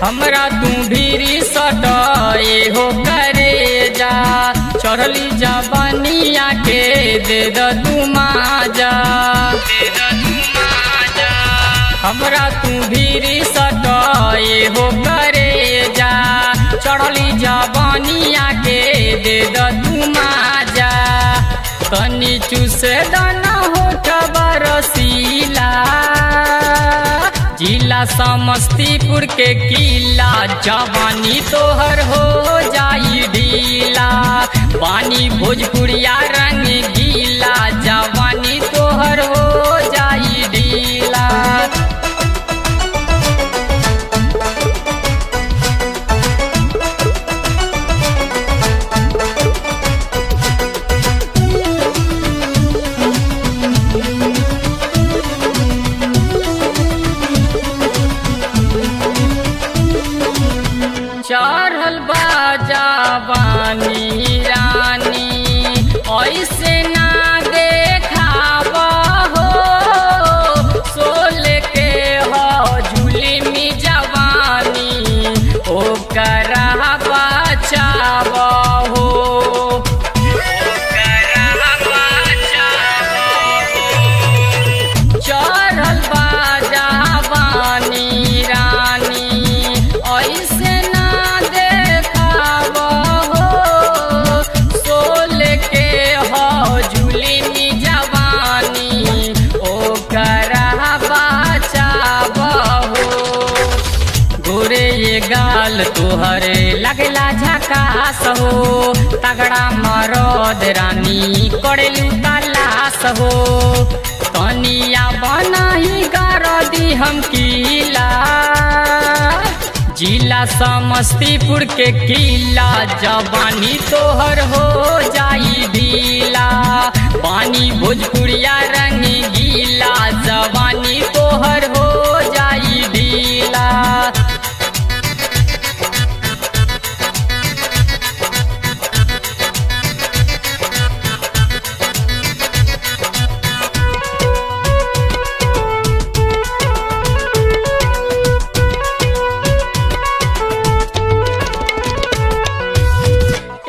हमरा तू भीरी सटए हो करे जा, चढ़ली जबनिया के दे द तू माजा, हमरा तू भीरी सटए हो करे जा, चढ़ली जबनिया के दे द तू माजा। तनी चूसे दाना होठ बरसीला, जिला समस्तीपुर के किला, जवानी तोहर हो जाई ढीला। पानी भोजपुरिया रंग गीला, जवानी तोहर हो जाई ढीला। चढ़ल बाजा बानी रानी ऐसे ना देखाब हो, सोल के हो झुलिमी जवानी ओकरा बचाब हो, ओकरा बचाब हो। चढ़ल बाजा बानी रानी ऐसे ना देखाब हो, सोल के हो झुलिमी जवानी ओकरा बचाब हो। गोरे ये गाल तोहरे लगला झकास हो, तगड़ा मरद रानी करेलू तलाश हो। तनिया बनाही कर दी हम किला, जिला समस्तीपुर के किला, जवानी तोहर हो जाई ढीला। पानी भोजपुरिया रंग गीला, जवानी तोहर हो जाई ढीला।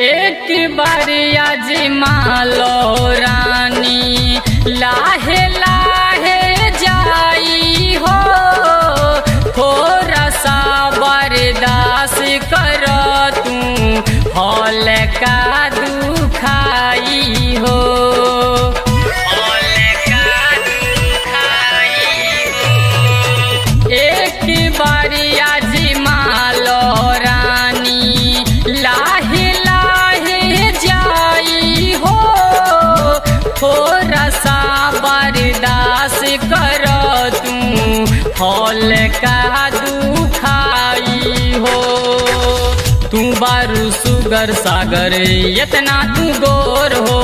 एक बार आजमा लो रानी लाहे लाहे जाई हो, थोड़ा सा बर्दाश्त कर तू हॉल का दुखाई हो, हॉल का दुखाई हो। एक बार आजमा लो रानी लाहे लाहे जाई हो, थोड़ा सा बर्दाश्त कर तू हॉल का दुखाई हो। तू बारू सुगर सागर इतना तू गोर हो,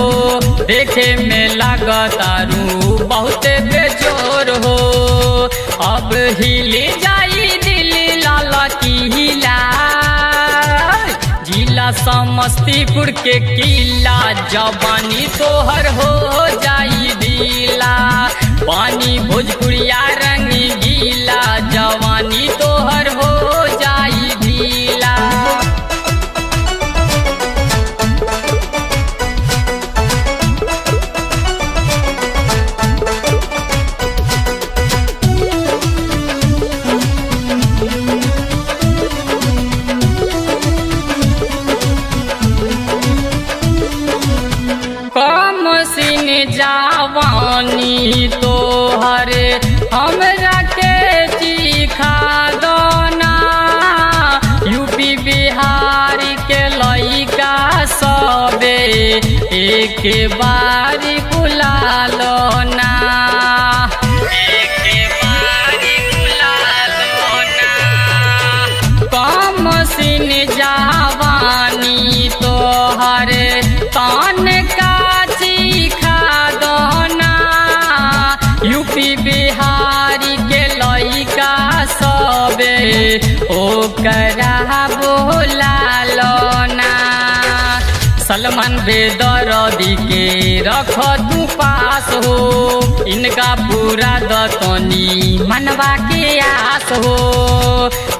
देखे में लागतारू बहुत बेजोर हो। अब हिल जाई दिल लाला की हिला, जिला समस्तीपुर के किला, जवानी तोहर हो जाई ढीला। पानी भोजपुरिया रंग गीला, जवानी तोहर हो जाई ढीला। कम सिन जवानी तोहर हमरा के चिखा दना, यूपी बिहार के लइका सबे एक बार बुला लो ना, एक बार बुला लो ना। कम सिन जवानी तोहर तान का चिखा दना, यूपी बिहार के लइका सबे ओकरा बोला लो ना। सलमान बेदरदी के रख तू पास हो। इनका पूरा दतनी मनवा के आस हो।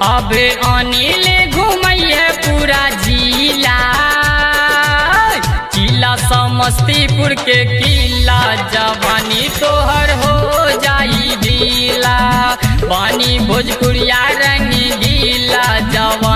अब अनिल घुमैये पूरा जिला, जिला समस्तीपुर के किला। जवानी तोहर हो जाई ढीला, पानी भोजपुरिया रंग गीला। जवानी